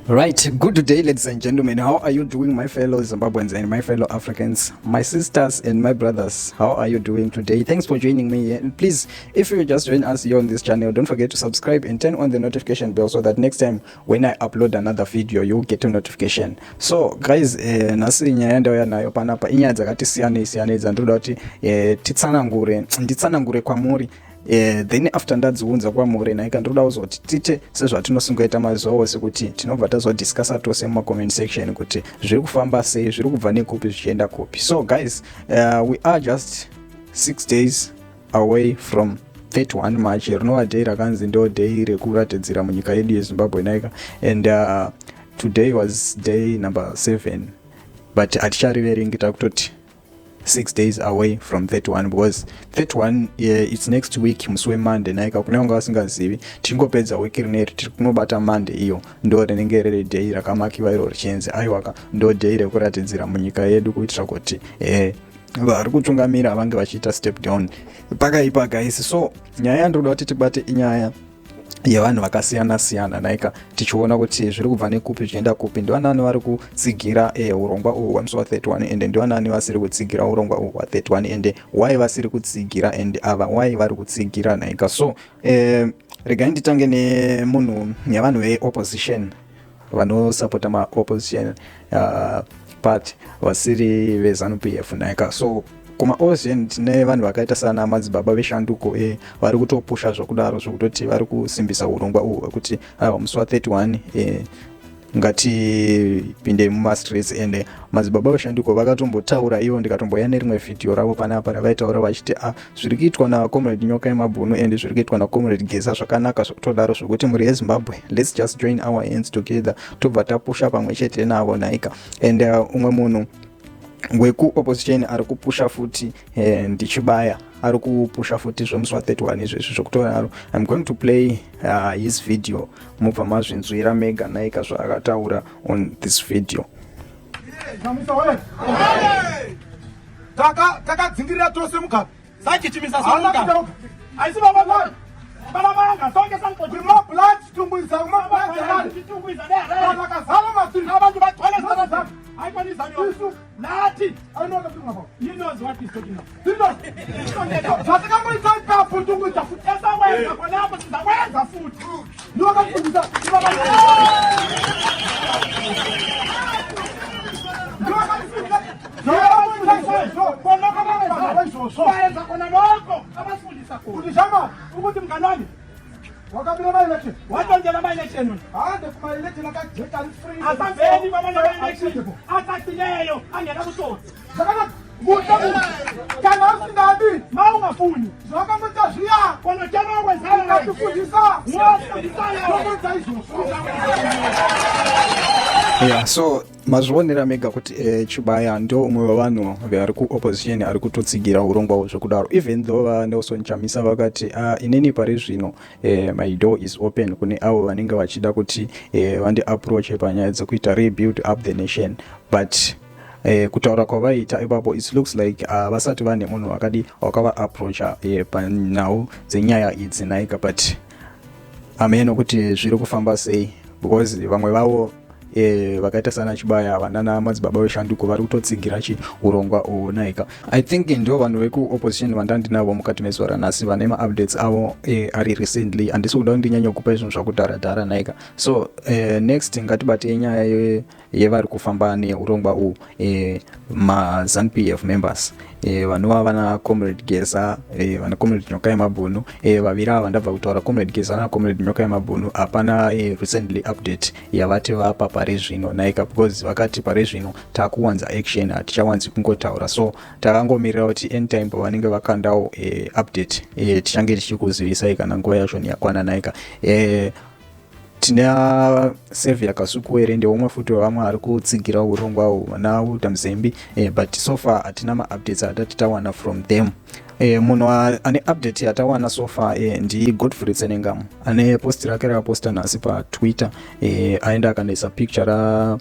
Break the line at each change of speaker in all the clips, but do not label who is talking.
Right, good day, ladies and gentlemen. How are you doing, my fellow Zimbabweans and my fellow Africans, my sisters and my brothers? How are you doing today? Thanks for joining me. And please, if you just join us here on this channel, don't forget to subscribe and turn on the notification bell so that next time when I upload another video, you'll get a notification. So, guys, nhasi nyaya ndauya nayo panapa inyaya dzakati siyanei siyanei dzandinoda kuti titsanangure, nditsanangure kwamuri. Then after ndadziunza kwamuri naika, ndinoda kuzoti tite sezvatinosingoita mazuva ose kuti tinobva tazodiscussa tose mumacomment section kuti zviri kufamba sei, zviri kubva nekupi zvichienda kupi. So guys, we are just 6 days away from 31 March, rinova day rakanzi ndo day rekuratidzira munyika yedu yeZimbabwe naika. And today was day number 7, but hatichariverengi, takutoti 6 days away from 31, because 31, it's next week musi weMonday naika. Kune vanga vasingazivi, tichingopedza wiki rineri tiri kunobata Monday iyo, ndo rinenge riri day rakamakiwa iro richinzi aiwaka ndo day rekuratidzira munyika yedu kuitira kuti vari kutungamira vange vachiita step down. Pakaipa, guys. So nyaya yandinoda kuti tibate inyaya yevanhu vakasiyana siyana naika, tichiona kuti zviri kubva nekupi zvichienda kupi, ndivanani vari kutsigira urongwa uhwu hwemusi wa31 ende ndivanani vasiri kutsigira urongwa uhwu hwa31, ende why vasiri kutsigira and ava why vari kutsigira naika. So regai nditange nemunhu, nevanhu veopposition, vanosapota maopposition party vasiri veZANU PF naika. So kumaopposition tine vanhu vakaita sana Madzibaba veShanduko, vari kutopusha zvokudaro zvokutoti vari kusimbisa urongwa uhwu hwekuti aiwa, musi wa31 ngatipinde mumastreets. And Madzibaba veShanduko vakatombotaura ivo, ndikatomboya nerimwe vhidhiyo ravo panapa ravaitaura vachiti a zviri kuitwa naComrade Nyoka yemabhunu and zviri kuitwa naComrade Geza zvakanaka zvokutodaro, zvokuti mhuri yeZimbabwe, let's just join our hands together, tobva tapusha pamwe chete navo naika. And umwe munhu wekuopposition ari kupusha futi ndiChibaya, ari kupusha futi zvemusi wa31 izvezvi zvokutodaro. I'm going to play his video, mubva mazvinzwira mega naika zvaakataura on this video.
Chamisa we takadzingirira tose Mugabe.
Sachichimisa.
Haana
somugabe
kuita-
Haisi baba baba vanga sonke sangixoxa.
Kumablood Chitungwiza, kumablood.
Chitungwiza.
Vakazara mastreet.
Abantu bagcwele sibaba hayikwani
Isu.
nathi.
I know what I'm talking about.
He knows what he's talking about.
Zvatakangoita ipapo Tungwiza futi.
Esawenza khonapho sizakwenza futhi.
Ndiwakafundisa. Ndiwakafundisa. Izvozvo.
Wayenza khona lokho abasifundisa khona.
Kuti shama
Ukuthi mngani wami
wakabira maelection.
Watongela ama-election wena.
Hande kuma-election akajeka ari free.
Asambeni kwamanye ama-election acacileyo angenabutsotsi.
Zvakanaka. Muta munhu. Kana usingadi
Ma ungafuni
zvawakangoita zviya.
Kona tshela okwenzayo.
Ukatifundisa.
Ngofundisayo.
Tokuita izvozvo.
Yeah, so mazvionera mega kuti Chibaya ndo umwe wevanhu vari kuopposition ari kutotsigira urongwa zvekudaro, even though vaNelson Chamisa vakati inini pari zvino my door is open kune avo vanenge vachida kuti vandiapproache panyaya dzekuita rebuild up the nation. But kutaura kwavaita ipapo, it looks like vasati vane munhu wakadi wakavaapproacha panhau dzenyaya idzi naika. But hameno kuti zviri kufamba sei, because vamwe vavo vakaita sana Chibaya, vanana Madzibaba veShanduko vari kutotsigira chi urongwa uhwu naika. I think ndo vanhu vekuopposition vandandinavo mukati mezuva ranhasi vane maupdates avo ari recently. Handisi kuda kuti kupa zvinhu zvakudhara-dhara naika. So next ngatibatei nyaya yevari kufamba neurongwa uhwu, maZANU PF members, vanova vana Comrade Geza, vana Comrade Nyoka yemabhunu. Vaviri ava ndabva kutaura, Comrade Geza naComrade Nyoka yemabhunu, hapana recently update yavati vapa pari zvino naika, because vakati pari zvino takuwanza action, hatichawanzi kungotaura. So takangomirira kuti anytime pavanenge vakandawo update, tichange tichikuzivisai kana nguva yacho yakwana naika. Tina Saviour Kasukuwere, ndeumwe futi wevamwe ari kutsigira urongwa uhwu, vana Utamzembi, but so far hatina maupdates atati tawana from them. Munhu ane update yatawana so far ndiGodfrey Tsenengamu, ane post rake rakaposta nhasi paTwitter. Aenda akandoisa picture ra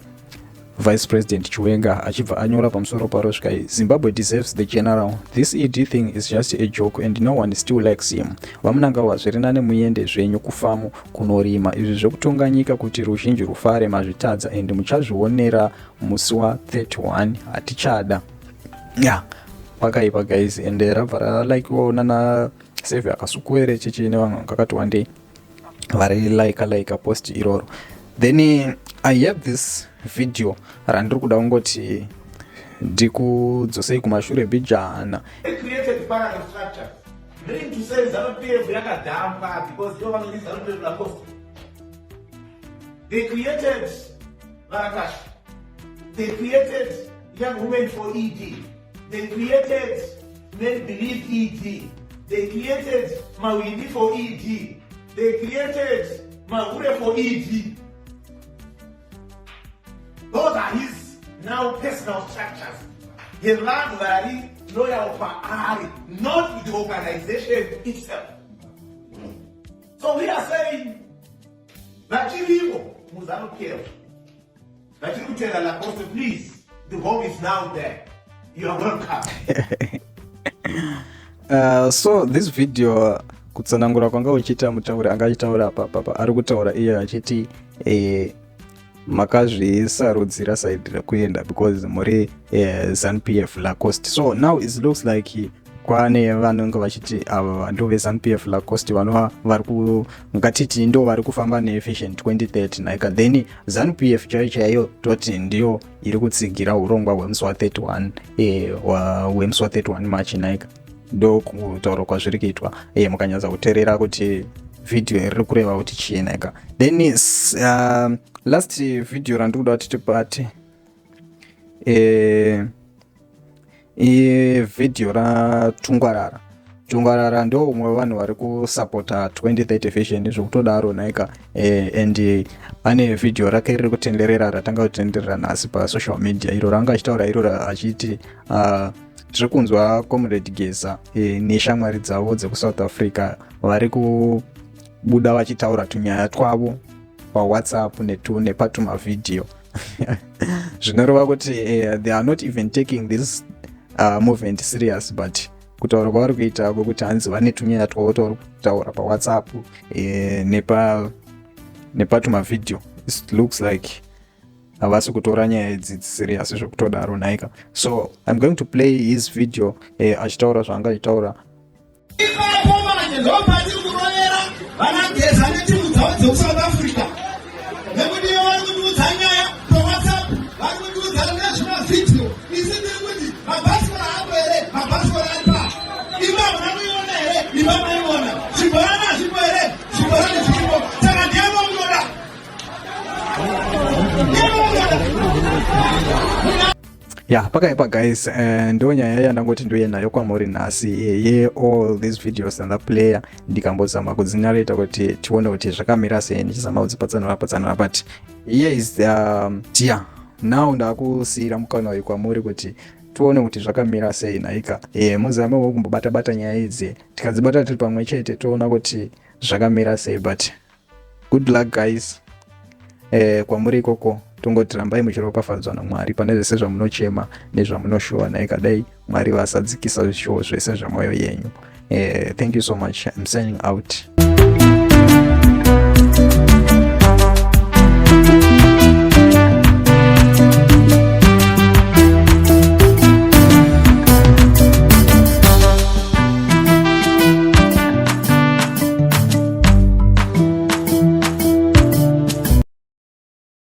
Vice President Chiwenga achibva anyora pamusoro paro svikai, "Zimbabwe deserves the general. This ED thing is just a joke and no one still likes him. VaMnangagwa, zviri nane muende zvenyu kufamu kunorima. Izvi zvekutonga nyika kuti ruzhinji rufare mazvitadza and muchazvionera musi wa31. Hatichada." Ya, pakaipa guys, and rabva ralikewawo nana Save Akasukuwere chichi nevamwe vakakati wandei vari like post iroro. Then I have this video randiri kuda kungoti ndikudzosei kumashure mbijana.
Created parallel structures, meaning to say ZANU PF yakadhamba because ivo vanoti ZANU PF Lacoste. They created Varakash, they created Young Women for ED, they created Men Believe ED, they created Mawindi for ED, they created Mahure for ED. Those are his now personal structures yevanhu vari loyal kwaari, not with the organization itself. So we are saying vachirimo muZANU PF vachiri kutenda Lacoste, please, the home is now there. You are welcome.
So this video, kutsanangura kwanga uchiita mutauri anga achitaura papapa, ari kutaura iye achiti makazvisarudzira side rekuenda because muri ZANU PF Lacoste. So now it looks like kwane vanenge vachiti ava ndo veZANU PF Lacoste vanova vari ku ngatiti ndo vari kufamba neVision 2030 naika. Then ZANU PF chaiyo chaiyo toti ndiyo iri kutsigira urongwa hwemusi wa31 hwemusi wa31 March naika. Ndo kutaura kwazviri kuitwa mukanyatsa kuteerera kuti vhidhiyo riri kureva kuti chii naika. Then last video randiri kuda kuti tibate ivhidhiyo raTungwarara. Tungwarara ndo umwe wevanhu vari kusapota 2030 Vision zvekutodaro naika and ane vhidhiyo rake riri kutenderera, ratanga kutenderera nhasi pasocial media, iro ranga achitaura iro achiti tiri kunzwa Comrade Geza neshamwari dzavo dzekuSouth Africa vari kubuda vachitaura tunyaya twavo paWhatsApp nepatumavhidhiyo, zvinoreva kuti they are not even taking this movement serious. But kutaura kwavari kuita kwekuti hanzi vane tunyaya twavo twavari kutaura paWhatsApp nepatumavhidhiyo, it looks like havasi kutora nyaya idzi serious zvekutodaro nhaika. So I'm going to play his video achitaura zvaanga achitaura.
Ipapo manje ndopatiri kurovera vanaGeza netimu dzavo dzekuSouth Africa, nekuti ivo vari kutiudza nyaya paWhatsApp, vari kutiudza nezvimavhidhiyo. Isi tiri kuti mabhasikoro ako here? Mabhasikoro ari pa imba hamuna kuiona here? Imba maiona. Zvibhorani hazvipo here? Zvibhorani zviripo. Saka ndiani wamunoda? Ndiani wamunoda?
Ya, pakaipa guys. Ndo nyaya yandangoti ndoye nayo kwamuri nhasi ye all these videos andaplayer, ndikambozama kudzinareta kuti tione kuti zvakamira sei, ndichizama kudzipatsanura patsanura. But here is the yeah, now ndakusiyira mukana uyu kwamuri kuti tione kuti zvakamira sei nhaika. Muzamewo kumbobata-bata nyaya idzi, tikadzibata tiri pamwe chete toona kuti zvakamira sei. But good luck guys kwamuri ikoko. Tongoti rambai muchiropafadzwa naMwari pane zvese zvamunochema nezvamunoshuwa nhaika. Dai Mwari vasadzikisa zvishuwo zvese zvemwoyo yenyu. Thank you so much. I'm signing out.